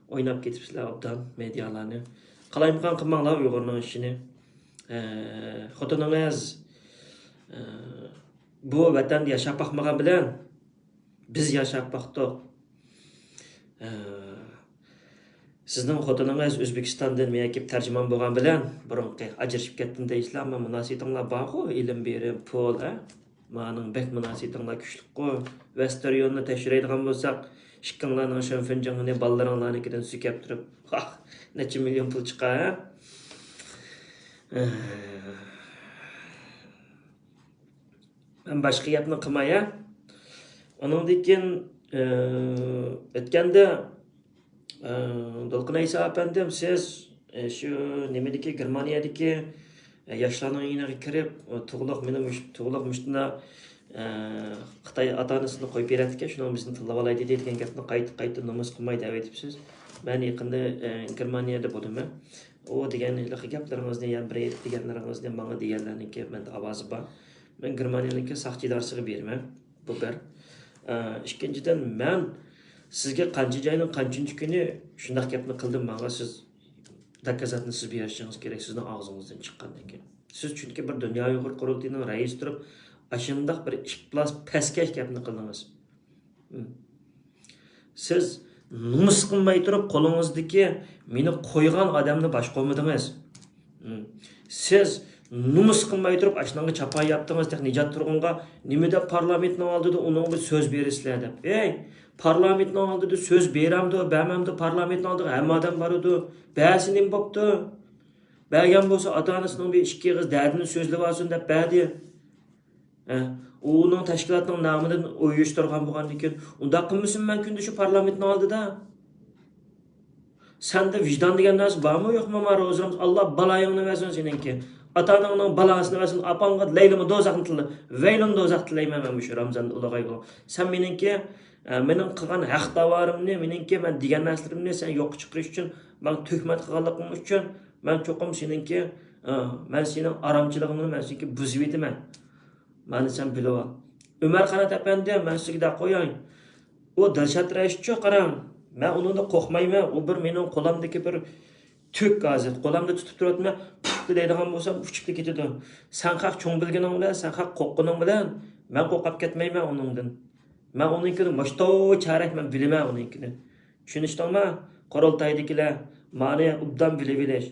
ئويناپ كېتىپسىلەر ئوبدان مېدىيالارنى. قالايمىقان قىلماڭلار ئۇيغۇرنىڭ ئىشىنى. ئە، خوتۇنىڭىز، ئە، بۇ ۋەتەندە ياشاپ باقمىغان بىلەن بىز ياشاپ باقتۇق. ئە، سىزنىڭ خوتۇنىڭىز ئۆزبېكىستاندىن مېيەكىپ تەرجىمان بولغان بىلەن بۇرۇنقى ئاجرىشىپ كەتتىم دەيسىلەر، ئەمما مۇناسىۋىتىڭلار بارغۇ، ئېلىم بېرىم، پۇل، ھە؟ مانىڭ بەك مۇناسىۋىتىڭلار كۈچلۈكقۇ. ۋەستېريوننى تەكشۈرەيدىغان بولساق، ئىككىڭلارنىڭ شېنفېنجېڭىنى بالىلىرىڭلارنىڭكىدىن سۈكەپ تۇرۇپ، ۋاھ، نەچچە مىليون پۇل چىقار، ھە؟ مەن باشقا گەپنى قىلماي، ھە؟ ئۇنىڭدىن كېيىن، ئى، ئۆتكەندە، ئى، دولقۇن ئەيسا ئەپەندىم، سىز، ئى، شۇ نېمىدىكى، گېرمانىيەدىكى، ئى، ياشلارنىڭ يېنىغا كىرىپ، ئۇ تۇغلۇق مېنى مۇش-، تۇغلۇق مۇشتۇنداق، ئى، خىتاي ئاتا-ئانىسىنى قويۇپ بېرەتتىكەن، شۇنىڭ بىزنى تىللاۋالاي دېدى دېگەن گەپنى قايتا، قايتا نومۇس قىلماي دەۋېتىپسىز. مەن يېقىندا، ئى، گېرمانىيەدە بولىمەن. ئۇ دېگەن ھېلىقى گەپلىرىڭىزنى، يەنە بىر دېگەنلىرىڭىزنى، ماڭا دېگەنلەرنىڭكى مەندە ئاۋازى بار. مەن گېرمانىيەنىڭكى ساقچى ئىدارىسىغا بېرىمەن. بۇ بىر. ئە، ئىككىنچىدىن، مەن سىزگە قانچە جاينىڭ قانچىنچى كۈنى شۇنداق گەپنى قىلدىم، ماڭا سىز داكازاتنى سىز بېرىشىڭىز كېرەك، سىزنىڭ ئاغزىڭىزدىن چىققاندىن كېيىن. سىز چۈنكى بىر دۇنيا ئۇيغۇر قۇرۇلتىيىنىڭ رەئىسى تۇرۇپ، ئاشۇنداق بىر ئىپلاس پەسكەش گەپنى قىلدىڭىز. سىز نومۇس قىلماي تۇرۇپ، قولىڭىزدىكى مېنى قويغان ئادەمنى باشقۇرمىدىڭىز. سىز نومۇس قىلماي تۇرۇپ، ئاشۇنىڭغا چاپان ياپتىڭىز، تېخى نىجات تۇرغۇنغا نېمە دەپ پارلامېنتنىڭ ئالدىدا ئۇنىڭغا سۆز بېرىسىلەر دەپ. ئەي، پارلامېنتنىڭ ئالدىدا سۆز بېرەمدۇ، بەرمەمدۇ، پارلامېنتنىڭ ئالدىغا ھەممە ئادەم بارىدۇ. بەرسە نېمە بوپتۇ؟ بەرگەن بولسا ئاتا-ئانىسىنىڭ بىر ئىككى ئېغىز دەردىنى سۆزلىۋالسۇن دەپ بەردى. ھە، ئۇنىڭ تەشكىلاتنىڭ نامىدىن ئۇيۇشتۇرغان بولغاندىكىن، ئۇنداق قىلمىسۇن مەن كۈندە شۇ پارلامېنتنىڭ ئالدىدا. سەندە ۋىجدان دېگەن نەرسە بارمۇ يوقمۇ؟ ما روزا رامزان، ئاللا بالايىڭنى بەرسۇن سېنىڭكى. ئاتا-ئاناڭنىڭ بالاسىنى بەرسۇن، ئاپاڭغا لەيلىمۇ دوزاخنى تىللا-، ۋەيلۇن دوزاخ تىلەيمەن مەن مۇشۇ رامزاندا ئۇلۇغايغۇ. سەن مېنىڭكى، ئە، مېنىڭ قىلغان ھەق داۋارىمنى، مېنىڭكى مەن دېگەن نەرسىلىرىمنى سەن يوققا چىقىرىش ئۈچۈن، ماڭا تۆھمەت قىلغانلىقىڭ ئۈچۈن مەن چوقۇم سېنىڭكى، ئە، مەن سېنىڭ ئارامچىلىقىڭنى مەن سېنىڭكى بۇزۇۋېتىمەن. مانا سەن بىلىۋال. ئۆمەر قانات ئەپەندى، مەن سىزگە دەپ قوياي. ئۇ دىلشات رەشىتچۇ، قاراڭ. مەن ئۇنىڭدىن قورقمايمەن. ئۇ بىر مېنىڭ قولۇمدىكى بىر تۈك ھازىر. قولۇمدا تۇتۇپ تۇرۇۋاتىمەن. پۇف دەيدىغان بولسام، ئۇچۇپلا كېتىدۇ. سەن خەق چوڭ بىلگىنىڭ بىلەن، سەن خەق قورققىنىڭ بىلەن، مەن قورقۇپ كەتمەيمەن ئۇنىڭدىن. مەن ئۇنىڭكىنى مۇشتۇ چارەك مەن بىلىمەن ئۇنىڭكىنى. چۈشىنىشتىڭمۇ؟ قۇرۇلتايدىكىلەر، مانا ئوبدان بىلىۋېلىش.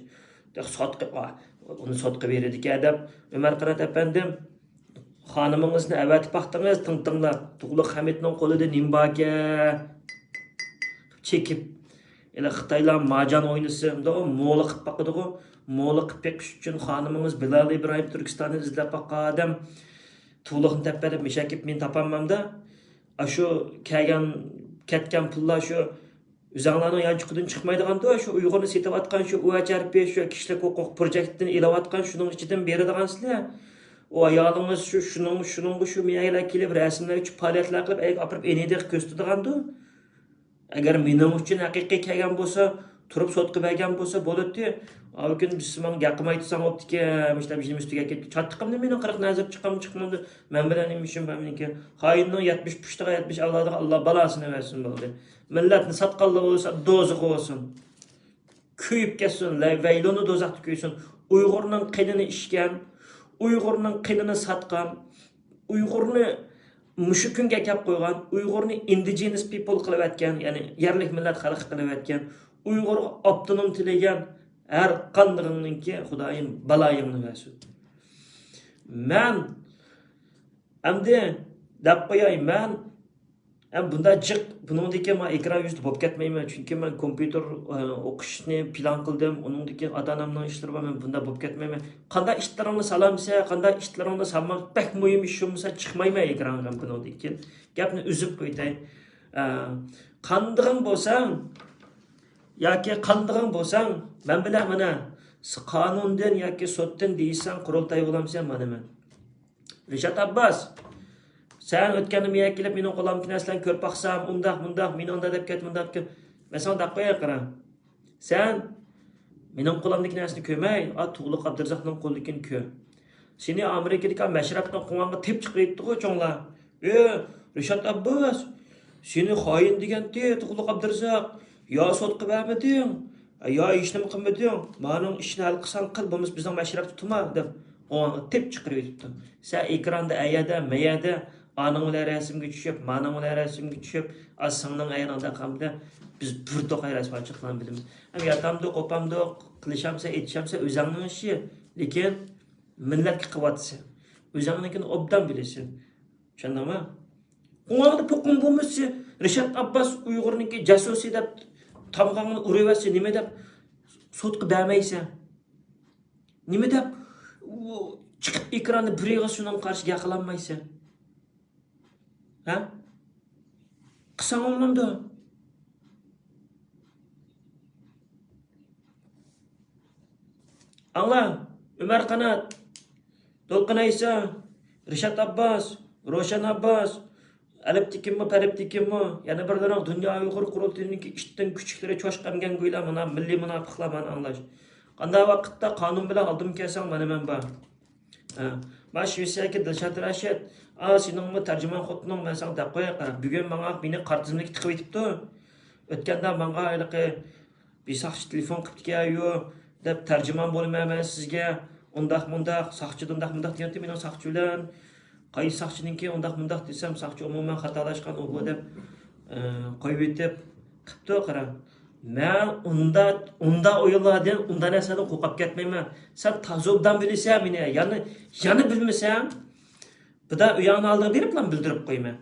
سوتقا، ئۇنى سوتقا بېرىدىكەن دەپ، ئۆمەر قانات ئەپەندىم، خانىمىڭىزنى ئەۋەتىپ باقتىڭىز، تىڭ تىڭلاپ. تۇغلۇق خەمىتنىڭ قولىدا نېمە باركەن؟ چېكىپ. ئەنە خىتايلار ماجان ئوينىسا، ئۇنداق مولا قىلىپ باقىدىغۇ. مولا قىلىپ بېقىش ئۈچۈن خانىمىڭىز بىلال ئىبراھىم تۈركىستاننى ئىزدەپ باققان ئادەم. تۇغلۇقنى تەپپەدەپ مېشەك كېپىپ مېنى تاپالمامدا. ئاشۇ كەلگەن، كەتكەن پۇللار شۇ ئۆزەڭلارنىڭ يانچۇقىدىن چىقمايدىغاندۇ، شۇ ئۇيغۇرنى سېتىۋاتقان، شۇ ئۇ ھەچ ئار پى، شۇ كىشىلىك ھوقۇق پروجېكتىدىن ئېلىۋاتقان، شۇنىڭ ئىچىدىن بېرىدىغانسىلەر. ئۇ ئايالىڭىز شۇ، شۇنىڭ، شۇنىڭغا شۇ مېيەگىلەر كېلىپ، رەسىملەر ئۈچۈپ، پائالىيەتلەر قىلىپ، ئەيگە ئاپىرىپ ئېنىدىغا كۆرسىتىدىغاندۇ. ئەگەر مېنىڭ ئۈچۈن ھەقىقىي كەلگەن بولسا، تۇرۇپ سوتقا بەرگەن بولسا بولاتتى. ئاۋۇ كۈنى بىز ماڭا گەپ قىلماي تۇرساڭ بوپتىكەن، مۇشۇنداق بىر نېمە ئۈستىگە كەتتى. چاتىقىمنى مېنىڭ قىرىق نەزىرىپ چىققانمۇ چىقمىدى، مەن بىلەن نېمە ئىشىم بار مېنىڭكى. خائىننىڭ يەتمىش پۇشتىغا يەتمىش ئەۋلادىغا ئاللا بالاسىنى بەرسۇن بولدى. مىللەتنى ساتقانلار بولسا دوزىخى بولسۇن. كۆيۈپ كەتسۇن، لە-، ۋەيلۇنى دوزاختا كۆيسۇن. ئۇيغۇرنىڭ قېنىنى ئىچكەن، ئۇيغۇرنىڭ قېنىنى ساتقان، ئۇيغۇرنى مۇشۇ كۈنگە ئەكەپ قويغان، ئۇيغۇرنى indigenous people قىلىۋەتكەن، يەنى يەرلىك مىللەت خەلق قىلىۋەتكەن، ئۇيغۇرغا ئاپتونوم تىلىگەن ھەر قاندىقىڭنىڭكى خۇدايىم بالايىڭنى بەرسۇن. مەن ئەمدى دەپ قوياي، مەن ھەم بۇنداق جىق، بۇنىڭدىكى مەن ئېكران يۈزىدە بولۇپ كەتمەيمەن، چۈنكى مەن كومپيۇتېر، ئە، ئوقۇشنى پىلان قىلدىم، ئۇنىڭدىكى ئاتا-ئانامنىڭ ئىشلىرى بار، مەن بۇنداق بولۇپ كەتمەيمەن. قانداق ئىشلىرىڭنى سالامسەن، قانداق ئىشلىرىڭنى سالماڭ، بەك مۇھىم ئىش بولمىسا چىقمايمەن ئېكرانغا بۇنىڭدىن كېيىن. گەپنى ئۈزۈپ قويتاي. ئە، قاندىقىڭ بولساڭ، ياكى قاندىقىڭ بولساڭ، مەن بىلەن مانا قانۇندىن ياكى سوتتىن دېيىشسەڭ، قۇرۇلتاي بولامسەن، مانا مەن. رىشات ئابباس، سەن ئۆتكەندە مېنىڭ كېلىپ، مېنىڭ قولۇمدىكى نەرسىلەرنى كۆرۈپ باقسام، ئۇنداق، مۇنداق، مېنى ئۇنداق دەپ كەت، مۇنداق دەپ كەت. مەن ساڭا دەپ قوياي، قارا. سەن مېنىڭ قولۇمدىكى نەرسىنى كۆرمەي، ئا، تۇغلۇق ئابدۇرازاقنىڭ قولىدىكىنى كۆر. سېنى ئامېرىكىدىكى مەشرەپنىڭ قوڭغىنىغا تېپىپ چىقىرىۋېتىپتىغۇ چوڭلار. ئى، رىشات ئابباس، سېنى خائىن دېگەنتى تۇغلۇق ئابدۇرازاق. يا سوتقا بەرمىدىڭ، يا ھېچنېمە قىلمىدىڭ. مانىڭ ئىشىنى ھەل قىلساڭ قىل، بولمىسا بىزنىڭ مەشرەپتە تۇرما، دەپ قوڭغىنىغا تېپىپ چىقىرىۋېتىپتۇ. سەن ئېكراندا ئەيەردە، مەيەردە، ئانىڭ بىلەن رەسىمگە چۈشۈپ، مانىڭ بىلەن رەسىمگە چۈشۈپ، ئا، سىڭلىڭ ئەيەرنىڭ دەققەمدە بىز بىر توقاي رەسۋاچىلىقلارنى بىلىمىز. ھەم ياتامدۇ، قوپامدۇ، قىلىشامسەن، ئېتىشامسەن ئۆزۈڭنىڭ ئىشى. لېكىن مىللەتكە قىلىۋاتىسەن. ئۆزۈڭنىڭكىنى ئوبدان بىلىسەن. چۈشەندىڭمۇ؟ ئۇڭاڭدا پوقۇڭ بولمىسا، رىشات ئابباس ئۇيغۇرنىڭكى جاسۇسى دەپ تامغاڭنى ئۇرۇۋەتسە، نېمە دەپ سوتقا بەرمەيسەن؟ نېمە دەپ ئۇ چىقىپ ئېكراندا بىر ئېغىز شۇنىڭغا قارشى گەپ قىلالمايسەن؟ ھە؟ قىلساڭ بولمامدۇ؟ ئاڭلا، ئۆمەر قانات، دولقۇن ئەيسا، رىشات ئابباس، روشەن ئابباس، ئەلىپ تېكىنمۇ، پەرىپ تېكىنمۇ، يەنە بىرلىرىڭ دۇنيا ئۇيغۇر قۇرۇلتىيىنىڭكى ئىتتىن كۈچۈكلىرى چوشقا ئەمگەنگويلار، مانا مىللىي مۇناپىقلار مانا ئاڭلاش. قانداق ۋاقىتتا قانۇن بىلەن ئالدىمغا كەلسەڭ، مانا مەن بار. ھە. مانا شىۋېتسىيەدىكى دىلشات راشىت، ئا، سېنىڭمۇ تەرجىمانخوتۇنۇڭ، مەن ساڭا دەپ قوياي، قارا. بۈگۈن ماڭا مېنى قارا تىزىملىككە تىقىۋېتىپتۇ. ئۆتكەندە ماڭا ھېلىقى بىر ساقچى تېلېفون قىپتىكەن، يو، دەپ، تەرجىمان بولىمەن مەن سىزگە، ئۇنداق مۇنداق، ساقچىدا ئۇنداق مۇنداق دېگەنتى مېنىڭ ساقچى بىلەن. قايسى ساقچىنىڭكى ئۇنداق مۇنداق دېسەم، ساقچى ئومۇمەن خاتالاشقان ئۇ بۇ دەپ، ئە، قويۇۋېتىپ قىپتۇ، قارا. مەن ئۇندا، ئۇندا ئويۇنلاردىن، ئۇندا نەرسىلەردىن قورقۇپ كەتمەيمەن. سەن تازا ئوبدان بىلىسەن مېنى. يەنە، يەنە بىلمىسەڭ، بىدا ئۆيۈڭنىڭ ئالدىغا بېرىپلا بىلدۈرۈپ قويىمەن.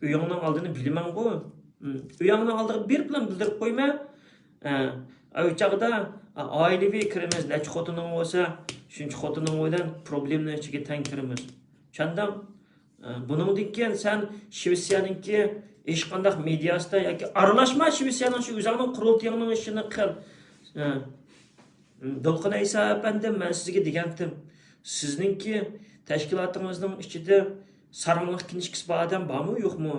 ئۆيۈڭنىڭ ئالدىنى بىلىمەنغۇ. ئۆيۈڭنىڭ ئالدىغا بېرىپلا بىلدۈرۈپ قويىمەن. ئە، ئۇ چاغدا، ئە، ئائىلىۋى كىرىمىز، نەچچە خوتۇنۇڭ بولسا، شۇنچە خوتۇنۇڭ بىلەن پروبلېمىنىڭ ئىچىگە تەڭ كىرىمىز. چۈشەندىڭ؟ ئە، بۇنىڭدىن كېيىن سەن شىۋېتسىيەنىڭكى ھېچقانداق مېدىياسىدا ياكى ئارىلاشما، شىۋېتسىيەنىڭ شۇ ئۆزۈڭنىڭ قۇرۇلتىيىڭنىڭ ئىشىنى قىل. ئە، دولقۇن ئەيسا ئەپەندىم، مەن سىزگە دېگەنتىم، سىزنىڭكى تەشكىلاتىڭىزنىڭ ئىچىدە ساراڭلىق كىنىشكىسى بار ئادەم بارمۇ، يوقمۇ؟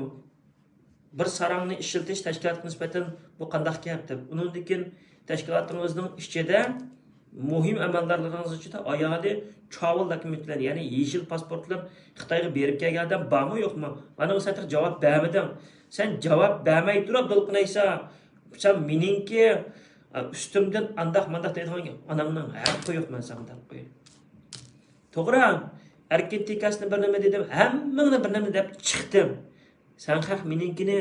بىر ساراڭنى ئىشلىتىش تەشكىلاتقا نىسبەتەن بۇ قانداق گەپ دەپ. ئۇنىڭدىن كېيىن تەشكىلاتىڭىزنىڭ ئىچىدە مۇھىم ئەمەلدارلىرىڭىز ئىچىدە ئايالى travel document بىلەن، يەنى يېشىل پاسپورت بىلەن خىتايغا بېرىپ كەلگەن ئادەم بارمۇ، يوقمۇ؟ مانا سەن تېخى جاۋاب بەرمىدىڭ. سەن جاۋاب بەرمەي تۇرۇپ، دولقۇن ئەيسا، سەن مېنىڭكى، ئە، ئۈستۈمدىن ئانداق مانداق دەيدىغان گەپ. ئاناڭنىڭ ھەققى يوق، مەن ساڭا دەپ قوياي. توغرا، ئەركىن تىكەسنى بىر نېمە دېدىم، ھەممىڭنى بىر نېمە دەپ چىقتىم. سەن خەق مېنىڭكىنى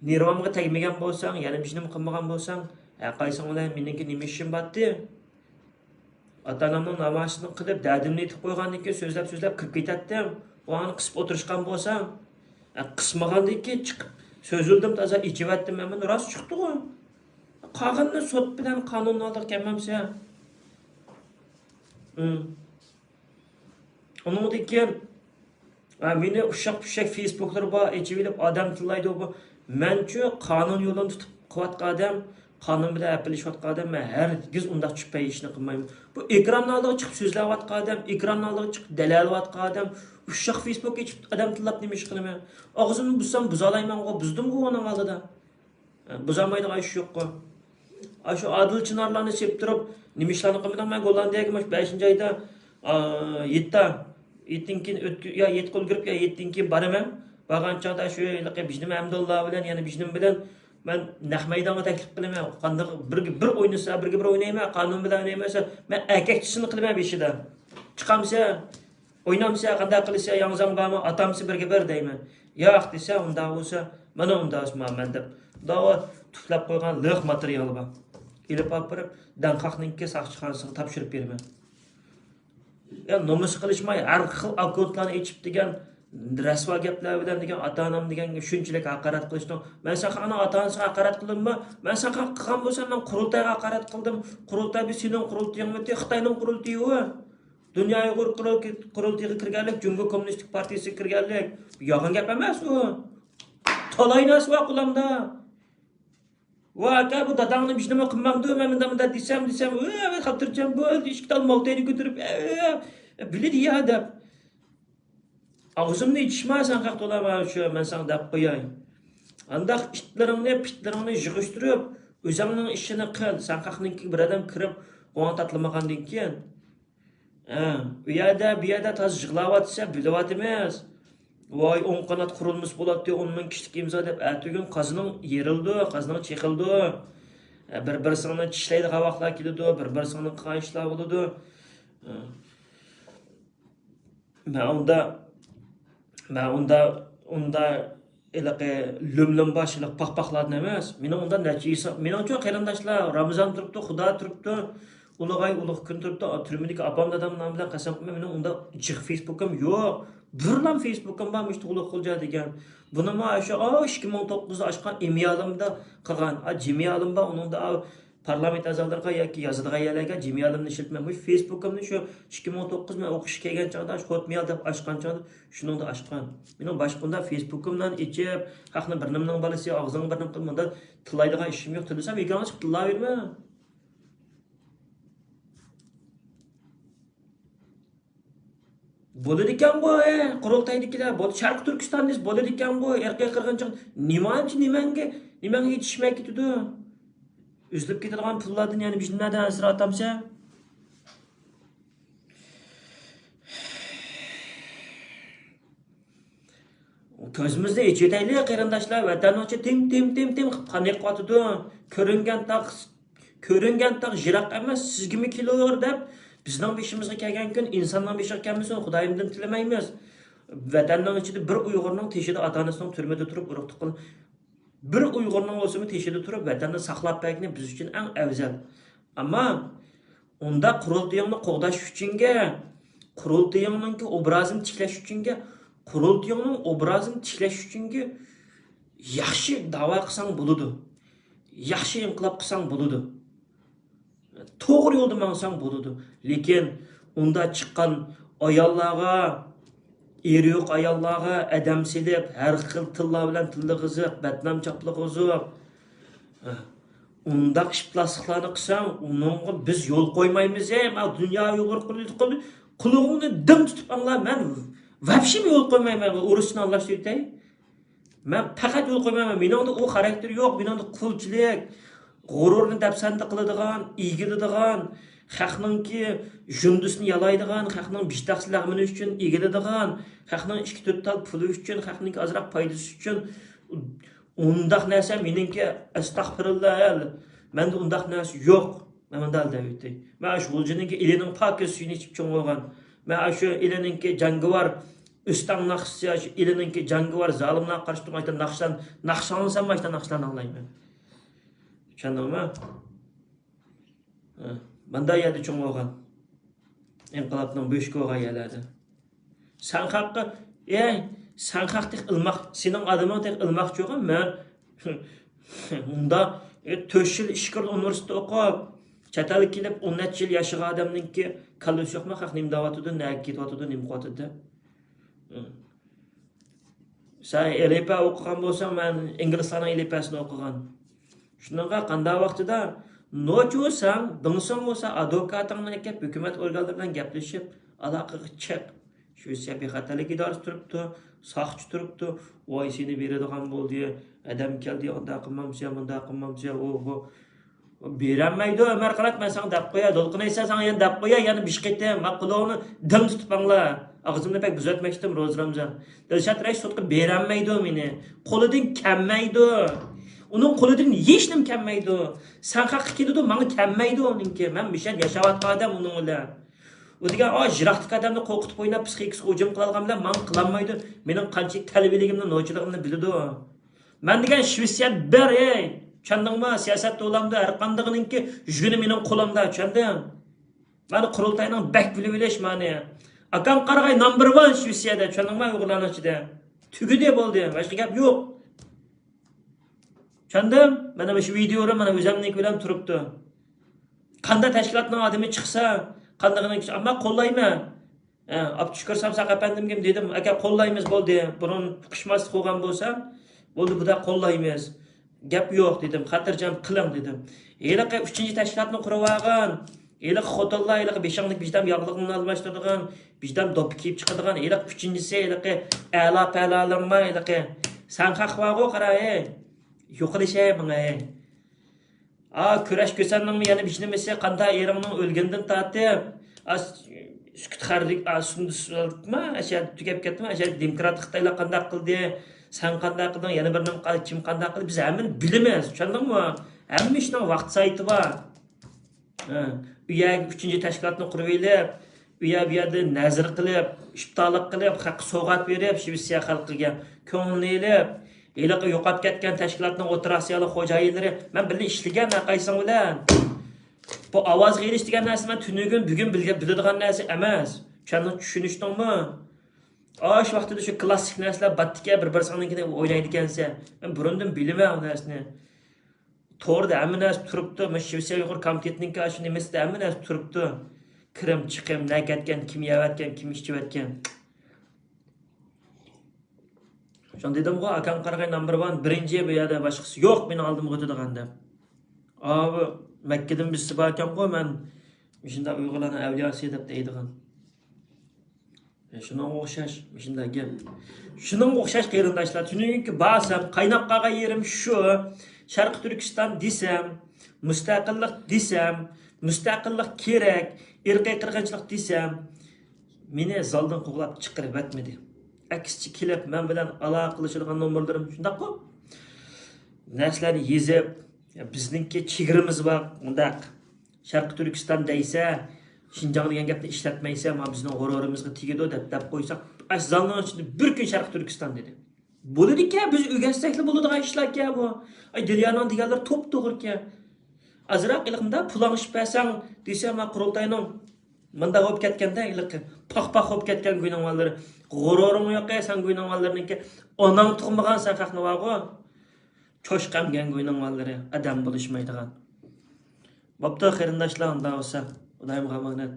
نېرۋامغا تەگمىگەن بولساڭ، يەنە بىر نېمە قىلمىغان بولساڭ، ھە، قايسىڭ بىلەن مېنىڭكى نېمە ئىشىم بارتى؟ ئاتا-ئانامنىڭ نامازىنى قىلىپ، دەردىمنى ئېيتىپ قويغاندىن كېيىن سۆزلەپ، سۆزلەپ كىرىپ كېتەتتىم. ئۇ ئاڭنى قىسىپ ئولتۇرۇشقان بولساڭ، ھە، قىسمىغاندىن كېيىن چىقىپ سۆزلىدىم، تازا ئېچىۋەتتىم مەن بۇنى. راست چىقتىغۇ. قالغىنىنى سوت بىلەن قانۇننىڭ ئالدىغا كەلمەمسەن. ئۇنىڭدىن كېيىن، ھە، مېنى ئۇششاق-پۇششاق فېيسبۇكلىرى بار، ئېچىۋېلىپ ئادەم تىللايدۇ بۇ. مەنچۇ قانۇن يولىنى تۇتۇپ قىلىۋاتقان ئادەم، قانۇن بىلەن ھەپىلىشىۋاتقان ئادەم، مەن ھەرگىز ئۇنداق چۈپەي ئىشنى قىلمايمەن. بۇ ئېكراننىڭ ئالدىغا چىقىپ سۆزلەۋاتقان ئادەم، ئېكراننىڭ ئالدىغا چىقىپ دەلىللەۋاتقان ئادەم، ئۇششاق فېيسبۇك ئېچىپ ئادەم تىللاپ نېمە ئىش قىلىمەن؟ ئاغزىمنى بۇزسام بۇزالايمەنغۇ، بۇزدۇمغۇ ئۇنىڭ ئالدىدا. بۇزالمايدىغان ئىش يوققۇ. ئاشۇ ئادىل چىنارلارنى سېلىپ تۇرۇپ، نېمە ئىشلارنى قىلمىدىڭ؟ مەن گوللاندىيەگە مۇشۇ بەشىنچى ئايدا، ئا، يەتتە، يەتتىنچى كۈنى ئۆتكۈ-، يا، يەتتە قول كىرىپ، يا يەتتىنچى كۈنى بارىمەن. بارغان چاغدا شۇ ھېلىقى بىجنىم ھەمدۇللا بىلەن، يەنە بىجنىم بىلەن مەن نەق مەيدانغا تەكلىپ قىلىمەن. قانداق بىر، بىر ئوينىسا، بىرگە بىر ئوينايمەن، قانۇن بىلەن ئوينايمەن دېسە، مەن ئەركەكچىسىنى قىلىمەن بېشىدا. چىقامسە، ئوينامسە، قانداق قىلىسە، ياڭزاڭ بارمۇ، ئاتامسە بىرگە بىر دەيمەن. ياق دېسە، ئۇنداق بولسا، مانا ئۇنداق ئوسمان مەن دەپ، مۇنداق تۈپلەپ قويغان لىق ماتېرىيالى بار. ئېلىپ ئاپىرىپ، داڭخاقنىڭكى ساقچىخانىسىغا تاپشۇرۇپ بېرىمەن. يا، نومۇس قىلىشماي، ھەر خىل ئاككونتلارنى ئېچىپ دېگەن، رەسۋا گەپلەر بىلەن دېگەن، ئاتا-ئانام دېگەنگە شۇنچىلىك ھاقارەت قىلىشتىڭ. مەن ساڭا ئانا-ئاتاڭنىڭ ھاقارەت قىلدىممۇ؟ مەن ساڭا قىلغان بولسام، مەن قۇرۇلتايغا ھاقارەت قىلدىم. قۇرۇلتاي بۇ سېنىڭ قۇرۇلتىيىڭمىتى؟ خىتاينىڭ قۇرۇلتىيى ئۇ. دۇنيا ئۇيغۇر قۇرۇل-، قۇرۇلتىيىغا كىرگەنلىك، جۇڭگو كوممۇنىستىك پارتىيىسىگە كىرگەنلىك. يالغان گەپ ئەمەس ئۇ. تالاي نەرسە بار قولۇمدا. ۋە ئاكا، بۇ داداڭنى بىزنىمۇ قىلمامدۇ؟ مەن مۇنداق، مۇنداق دېسەم، دېسەم، ۋە، ۋە، خاتىرجەم بول، ئىككى تال مالتاينى كۆتۈرۈپ، ۋە، ۋە، ۋە، بىلىدۇ يا دەپ. ئاغزىمنى ئېچىشما سەن، قاق تولا، مانا شۇ، مەن ساڭا دەپ قوياي. ئانداق ئىتلىرىڭنى، پىتلىرىڭنى يىغىشتۇرۇپ، ئۆزۈڭنىڭ ئىشىنى قىل. سەن قاقنىڭكى بىر ئادەم كىرىپ، قوڭا تاتلىمىغاندىن كېيىن، ھە، ئۇ يەردە، بۇ يەردە تازا يىغلاۋاتىسەن، بىلىۋاتىمىز. ۋاي، ئوڭ قانات قۇرۇلمىسى بولاتتى، ئون مىڭ كىشىلىك ئىمزا دەپ، ئەتىگۈن قازىنىڭ يېرىلىدۇ، قازىنىڭ چېقىلىدۇ. ھە، بىر-بىرسىڭنى چىشلەيدىغان ۋاقىتلار كېلىدۇ، بىر-بىرسىڭنى قىلغان ئىشلار بولىدۇ. ھە. مەن ئۇندا، مەن ئۇندا، ئۇندا ھېلىقى لۆم-لۆم باش، ھېلىقى پاخ-پاخلاردىن ئەمەس. مېنىڭ ئۇندا نەچچە يىل، مېنىڭچۇ قېرىنداشلار، رامىزان تۇرۇپتۇ، خۇدا تۇرۇپتۇ، ئۇلۇغاي ئۇلۇغ كۈن تۇرۇپتۇ، تۈرمىدىكى ئاپام دادام نامى بىلەن قەسەم قىلىمەن، مېنىڭ ئۇنداق جىق فېيسبۇكۇم يوق. بىرلا فېيسبۇكۇم بار، مۇشۇ تۇغلۇق غۇلجا دېگەن. بۇنىمۇ شۇ، ئا، ئىككى مىڭ توققۇزدا ئاچقان ئىميالىمدا قىلغان. ئا، جىميالىم بار، ئۇنىڭدا، ئا، پارلامېنت ئەزالىرىغا ياكى يازىدىغان يەرلەرگە جىميالىمنى ئىشلىتىمەن. مۇشۇ فېيسبۇكۇمنى شۇ ئىككى مىڭ توققۇز مەن ئوقۇشقا كەلگەن چاغدا، شۇ خوتمېيال دەپ ئاچقان چاغدا شۇنىڭدا ئاچقان. مېنىڭ باشقا ئۇنداق فېيسبۇكۇمنى ئېچىپ، خەقنىڭ بىر نېمىنىڭ بالىسى، ئاغزىڭغا بىر نېمە قىلىپ، مۇنداق تىللايدىغان ئىشىم يوق. تىللىسام، ئېكرانغا چىقىپ تىللاۋېرىمەن. بولىدىكەنغۇ، ئە، قۇرۇلتايدىكىلەر، بول-، شەرقىي تۈركىستان دېسە بولىدىكەنغۇ، ئىرقىي قىرغىنچىلىق، نېمانچە نېمەڭگە، نېمەڭگە يېتىشمەي كېتىدۇ؟ ئۈزۈلۈپ كېتىدىغان پۇللاردىن يەنە بىر نېمىلەردىن ئەنسىرەۋاتامسەن؟ كۆزىمىزنى ئېچىۋېتەيلى، قېرىنداشلار، ۋەتەننىڭ ئىچى تىم، تىم، تىم، تىم قىلىپ قان ئېقىۋاتىدۇ. كۆرۈنگەن تاغ، كۆرۈنگەن تاغ يىراق ئەمەس، سىزگىمۇ كېلۇر دەپ، بىزنىڭ بېشىمىزغا كەلگەن كۈن ئىنساننىڭ بېشىغا كەلمىسۇن، خۇدايىمدىن تىلىمەيمىز. ۋەتەننىڭ ئىچىدە بىر ئۇيغۇرنىڭ تېشىدا ئاتا-ئانىسىنىڭ تۈرمىدە تۇرۇپ ئۇرۇق-تۇغقان، بىر ئۇيغۇرنىڭ بولسىمۇ تېشىدا تۇرۇپ ۋەتەننى ساقلاپ بەرگىنى بىز ئۈچۈن ئەڭ ئەۋزەل. ئەمما ئۇنداق قۇرۇلتىيىڭنى قوغداش ئۈچۈنگە، قۇرۇلتىيىڭنىڭكى ئوبرازىنى تىكلەش ئۈچۈنگە، قۇرۇلتىيىڭنىڭ ئوبرازىنى تىكلەش ئۈچۈنگە ياخشى داۋا قىلساڭ بولىدۇ. ياخشى ئىنقىلاب قىلساڭ بولىدۇ. توغرا يولدا ماڭساڭ بولىدۇ. لېكىن ئۇندا چىققان ئاياللارغا، ئېرى يوق ئاياللارغا ئادەم سېلىپ، ھەر خىل تىللار بىلەن تىللىغۇزۇپ، بەتنام چاپلىغۇزۇپ، ئۇنداق ئىپلاسلىقلارنى قىلساڭ، ئۇنىڭغا بىز يول قويمايمىز. ھەي، مانا دۇنيا ئۇيغۇر قۇرۇلتىيى، قۇلىقىڭنى دىڭ تۇتۇپ ئاڭلا، مەن ۋاپشېمۇ يول قويمايمەن. ئۇرۇشنى ئاڭلاشتۇرۇۋېتەي. مەن پەقەت يول قويمايمەن. مېنىڭدە ئۇ خاراكتېر يوق. مېنىڭدە قۇلچىلىك، غۇرۇرنى دەپسەندە قىلىدىغان، ئىگىلىدىغان، خەقنىڭكى ژۇندىسىنى يالايدىغان، خەقنىڭ بېشى تەخسە لەغمىنى ئۈچۈن ئىگىلىدىغان، خەقنىڭ ئىككى تۆت تال پۇلى ئۈچۈن، خەقنىڭكى ئازراق پايدىسى ئۈچۈن، ئۇنداق نەرسە مېنىڭكى، ئەستەغپىرۇللا، مەندە ئۇنداق نەرسە يوق. مەن مۇنداق دەۋېتەي. مەن ئاشۇ غۇلجىنىڭكى ئىلىنىڭ پاكىز سۈيىنى ئىچىپ چوڭ بولغان. مەن ئاشۇ ئىلىنىڭكى جەڭگىۋار ئۆستەڭ ناخشىسى، ئاشۇ ئىلىنىڭكى جەڭگىۋار زالىملارغا قارشى تۇرغان ئاشۇ ناخشىلار، ناخشا ئاڭلىسام، ئاشۇ ناخشىلارنى ئاڭلايمەن. چۈشەندىڭمۇ؟ ھە، مۇنداق يەردە چوڭ بولغان. ئىنقىلابنىڭ بۆشۈكى بولغان يەرلەردە. سەن خەققە، ئەي، سەن خەق تېخى ئىلماق، سېنىڭ ئادىمىڭ تېخى ئىلماقچى بولغان، مەن ئۇندا، ئە، تۆت يىل ئىچكىرىدە ئۇنىۋېرسىتېتتا ئوقۇپ، چەت ئەلگە كېلىپ ئون نەچچە يىل ياشىغان ئادەمنىڭكى كاللىسى يوقما، خەق نېمە دەۋاتىدۇ، نەگە كېتىۋاتىدۇ، نېمە قىلىۋاتىدۇ دەپ. سەن ئەلىپە ئوقۇغان بولساڭ، مەن ئىنگلىزلارنىڭ ئەلىپەسىنى ئوقۇغان. شۇنىڭغا قانداق ۋاقتىدا نوچۇ ساڭ، دىڭسۇڭ بولسا ئادۋوكاتىڭنى ئەكەپ، ھۆكۈمەت ئورگانلىرى بىلەن گەپلىشىپ، ئالاقىگە چىق. شۇ سەن بىخەتەرلىك ئىدارىسى تۇرۇپتۇ، ساقچى تۇرۇپتۇ، ۋاي سېنى بېرىدىغان بولدى، ئادەم كەلدى، ئۇنداق قىلمامسەن، مۇنداق قىلمامسەن، ئۇ بۇ. بېرەلمەيدۇ، ئۆمەر قانات، مەن ساڭا دەپ قوياي، دولقۇن ئەيسا ساڭا يەنە دەپ قوياي، يەنە بىر قېتىم، مانا قۇلىقىڭنى دىڭ تۇتۇپ ئاڭلا. ئاغزىمنى بەك بۇزۇۋەتمەكچىدىم، روزى رامزان. دىلشات رەش سوتقا بېرەلمەيدۇ مېنى. قولىدىن كەلمەيدۇ. ئۇنىڭ قولىدىن ھېچنېمە كەلمەيدۇ. سەن خەققە كېلىدۇ، ماڭا كەلمەيدۇ ئۇنىڭكى. مەن مۇشۇ يەردە ياشاۋاتقان ئادەم ئۇنىڭ بىلەن. ئۇ دېگەن، ئا، يىراقتىكى ئادەمنى قورقۇتۇپ ئويناپ، پسىخىكىسىغا ھۇجۇم قىلالىغان بىلەن ماڭا قىلالمايدۇ. مېنىڭ قانچىلىك تەلۋىلىكىمنى، نوچىلىقىمنى بىلىدۇ. مەن دېگەن شىۋېتسىيەدە بار، ئەي. چۈشەندىڭمۇ؟ سىياسەتتە بولامدۇ، ھەر قاندىقىنىڭكى يۈگۈنى مېنىڭ قولۇمدا، چۈشەندىڭ؟ مانا قۇرۇلتاينىڭ بەك بىلىۋېلىش مانى. ئاكاڭ قارىغاي نامبېر ۋان شىۋېتسىيەدە، چۈشەندىڭمۇ؟ ئۇيغۇرلارنىڭ ئىچىدە. تۈگىدى، بولدى. باشقا گەپ يوق. چۈشەندىڭ؟ مانا مۇشۇ ۋىدېئورا مانا ئۆزەمنىڭكى بىلەن تۇرۇپتۇ. قانداق تەشكىلاتنىڭ ئادىمى چىقسا، قاندىقىنى، ئەمما قوللايمەن. ھە، ئابدۇشۈكۈر سامساق ئەپەندىمگىمۇ دېدىم، ئاكا، قوللايمىز، بولدى. بۇرۇن ئۇقۇشماسلىق بولغان بولسا، بولدى، بۇدا قوللايمىز. گەپ يوق، دېدىم، خاتىرجەم قىلىڭ، دېدىم. ھېلىقى ئۈچىنچى تەشكىلاتنى قۇرۇۋالغان، ھېلىقى خوتۇنلار، ھېلىقى بېشىڭدىكى بىردەم ياغلىقنى ئالماشتۇرىدىغان، بىردەم دوپپا كىيىپ چىقىدىغان، ھېلىقى ئۈچىنچىسى، ھېلىقى ئەلا پەلالىرىڭ بار، ھېلىقى سەنخەق بارغۇ، قارا، ھەي. يوقىلىش، ھەي، ماڭا، ھەي. ئا، كۈرەش كۈسەننىڭمۇ يەنە بىر نېمىسى، قانداق ئېرىڭنىڭ ئۆلگىنىدىن تارتىپ، ئا، سۈكۈت خەرلىك، ئا، سۇندۇسلۇقما، ئەشە تۈگەپ كەتتىمۇ، ئەشە دېموكراتىق خىتايلار قانداق قىلدى، سەن قانداق قىلدىڭ، يەنە بىر نېمە قىل-، كىم قانداق قىلدى، بىز ھەممىنى بىلىمىز، چۈشەندىڭمۇ؟ ھەممە ئىشنىڭ ۋاقتى سائىتى بار. ھە، ئۇ يەرگە ئۈچىنچى تەشكىلاتنى قۇرۇۋېلىپ، ئۇ يەر بۇ يەردە نەزىر قىلىپ، ئىپتارلىق قىلىپ، خەققە سوۋغات بېرىپ، شىۋېتسىيە خەلقىگە كۆڭلىنى ئېلىپ، ھېلىقى يوقاپ كەتكەن تەشكىلاتنىڭ ئوتتۇرا ئاسىيالىق خوجايىنلىرى، مەن بىللە ئىشلىگەن ھەرقايسىڭ بىلەن. بۇ ئاۋازغا ئېرىشىش دېگەن نەرسە مەن تۈنۈگۈن، بۈگۈن بىلگە-، بىلىدىغان نەرسە ئەمەس. چۈشەندىڭ، چۈشىنىشتىڭمۇ؟ ئاشۇ ۋاقتىدا شۇ كلاسسىك نەرسىلەر باتتىكەن، بىر-بىرسىڭنىڭكىنى ئوينايدىكەنسەن. مەن بۇرۇندىن بىلىمەن ئۇ نەرسىنى. توردا ھەممە نەرسە تۇرۇپتۇ. مۇشۇ شىۋېتسىيە ئۇيغۇر كومىتېتىنىڭكى ئاشۇ نېمىسىدە ھەممە نەرسە تۇرۇپتۇ. كىرىم، چىقىم، نەگە كەتكەن، كىم يەۋەتكەن، كىم ئىچىۋەتكەن. شۇڭا دېدىمغۇ، ئاكاڭ قارىغاي نامبېر ۋان، بىرىنچى بۇ يەردە باشقىسى يوق مېنىڭ ئالدىمغا ئۆتىدىغان دەپ. ئاۋۇ مەككىدىن بىرسى باركەنغۇ، مەن مۇشۇنداق ئۇيغۇرلارنىڭ ئەۋلىياسى دەپ دەيدىغان. شۇنىڭغا ئوخشاش مۇشۇنداق گەپ. شۇنىڭغا ئوخشاش قېرىنداشلار، تۈنۈگۈنكى باسام، قايناپ قالغان يېرىم شۇ. شەرقىي تۈركىستان دېسەم، مۇستەقىللىق دېسەم، مۇستەقىللىق كېرەك، ئىرقىي قىرغىنچىلىق دېسەم، مېنى زالدىن قوغلاپ چىقىرىۋەتمىدى. ئەكسىچە كېلىپ، مەن بىلەن ئالاقىلىشىدىغان نومۇرلىرىم شۇنداققۇ. نەرسىلەرنى يېزىپ، بىزنىڭكى چېگرىمىز بار، مۇنداق. شەرقىي تۈركىستان دەيسە، شىنجاڭ دېگەن گەپنى ئىشلەتمەيسە، ما بىزنىڭ غۇرۇرىمىزغا تېگىدۇ دەپ، دەپ قويساق، ئاشۇ زالنىڭ ئىچىدە بىر كۈن شەرقىي تۈركىستان دېدى. بولىدىكەن، بىز ئۆگەتسەكلا بولىدىغان ئىشلاركەن بۇ. ئاي، دىليانىڭ دېگەنلىرى توپتوغرىكەن. ئازراق ھېلىقىمدا پۇلاڭشىپ بەرسەڭ دېسە، ما قۇرۇلتاينىڭ مۇنداق بولۇپ كەتكەندە، ھېلىقى پاخ-پاخ بولۇپ كەتكەن گۇينىڭۋانلىرى. غۇرۇرۇڭ يوق، سەن گۇينىڭۋانلىرىنىڭكى ئاناڭ تۇغمىغان سەن خەقنى بارغۇ. چوشقا ئەمگەن گۇينىڭۋانلىرى، ئادەم بولۇشمايدىغان. بوپتۇ، قېرىنداشلار، ئۇنداق بولسا، خۇدايىمغا ئامانەت.